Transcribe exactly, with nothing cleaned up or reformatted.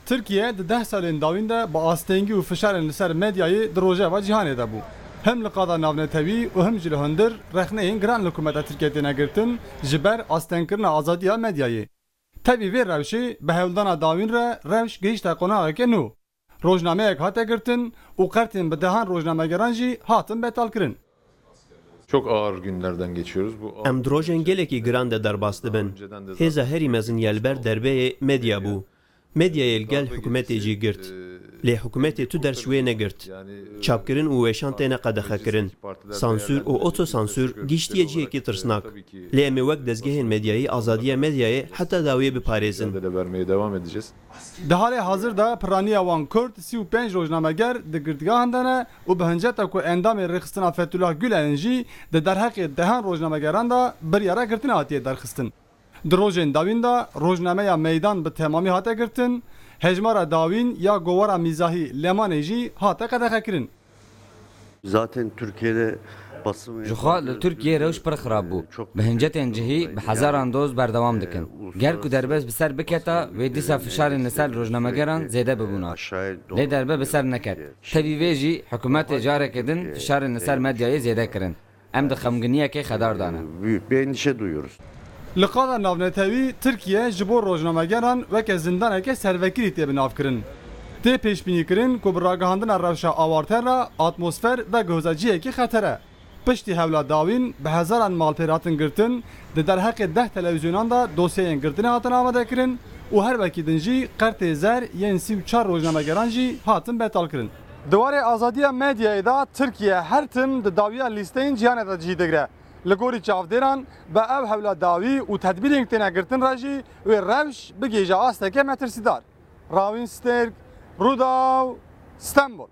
Tirkiye di deh salên dawîn de bi astengî û fişarên li ser medyayê di rojeva cîhanê de bû. Him li qada navnetewî û him jî li hundir rexneyên giran li hikûmeta Tirkiye têne girtin, ji ber astengkirina azadiya medyayê. Tevî vê rewşê, bi hewldana dawîn re rewş gihîşte qonaxeke nû. Rojnameyek hate girtin û qertên bi dehan rojnamegeran jî hatin betalkirin. Çok ağır günlerden geçiyoruz. Bu Em di rojên gelekî giran de derbas dibin. Hêza herî mezin ya li ber derbeyê medya bû. Medyayê li gel hikûmetê jî girt. Lê hikûmetê tu der ji wê negirt. Çapkirin û weşan têne qedexekirin. Sansûr û otosansûr gihîştiye cihekî tirsnak. Lê em ê wek dezgehên medyayî azadiya medyayê heta dawiyê biparêzin. Mücadele vermeye devam edeceğiz. Di halê hazir de piraniya wan kurt sî û pênc rojnameger di girtgahan de ne û bi hinceta ku endamê rêxistina Fethullah Gulen'in jî di derheqê dehan rojnamegeran de biryara girtinê hatiye derxistin. Di rojên dawîn de rojnameya Meydan bi temamî hate girtin, hejmara dawîn ya govara mîzahî Lemanê jî hate qedexekirin. Zaten Türkiye'de basın ve Jixwe li Tirkiyê rewş pir xirab bû. Bi hincetên cihî bi hezaran doz berdewam dikin. Ger ku derbas bi ser biketa, wê dîsa fişarên li ser rojnamegeran zêde bibûna. Lê derbe bi ser neket. Tevî vê jî hikûmetê careke din fişarên li ser medyayê zêde kirin. Em di xemginiyekê xedar de ne. Büyük bir endişe duyuyoruz. Li qada navnetewî Tirkiye ji bo rojnamegeran weke zindaneke servekirî tê binavkirin. Tê pêşbînîkirin ku bi ragihandina rewşa awarte re atmosfer veguhoze cihekî xetere. Piştî hewla dawîn bi hezaran malpêr hatin girtin, di derheqê deh televîzyonan de dosyeyên girtinê hatin amadekirin û her wekî din jî qertê zer yên sî û çar rojnamegeran jî hatin betalkirin. Di warê azadiya medyayê de Tirkiye her tim di dawiya lîsteyên cîhanê de cî digire. Li gorî çavdêran bi ev hewla dawî û tedbîrên têne girtin re jî wê rewş bigihîje asteke metirsîdar. Rawîn Stêrk, Rûdaw, Stenbol.